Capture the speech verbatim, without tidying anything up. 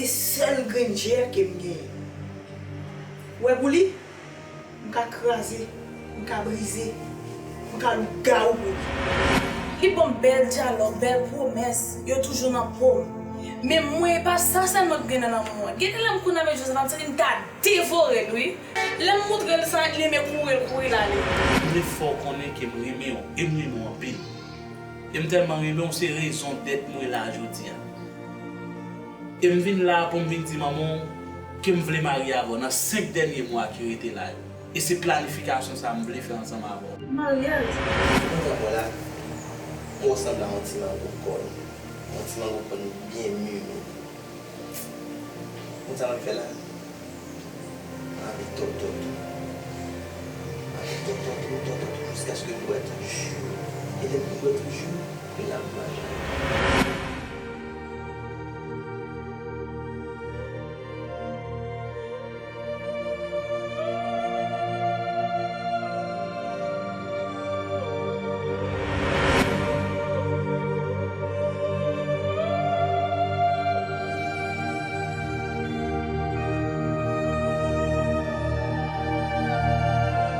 Sèl grenn jè ke m genyen. Ou wè pou li, m ka kraze, m ka brize, m ka lougawou pou li. Li ban m bèl dyalòg, bèl pwomès, yo toujou nan po m. Men mwen, e pa sa sèlman k gen nan lanmou an. Gen de lè m konn avèk Joseph, m santi m ta devore l, wi. Lè m montre l sa, li renmen kouri, l kouri l ale. M vle fè w konnen ke m renmen w, e m renmen w anpil. E m tèlman renmen w, se rezon dèt mwen la jodi a. E m vin la pou m vin di manman w ke m vle marye avè w nan senk dènye mwa ki rete la yo. E se planifikasyon sa a m vle fè ansanm avè w. Maryaj. Kontan mwen la, mwen sanble a yon ti mango kòn. Yon ti mango kòn byen mimi. Konn sa m ap fè la? M ap tòtò tou. M ap tòtò tou, tòtò tou, jiskaske m bwè toujou. E lè m fin bwè toujou, kounye a m mache.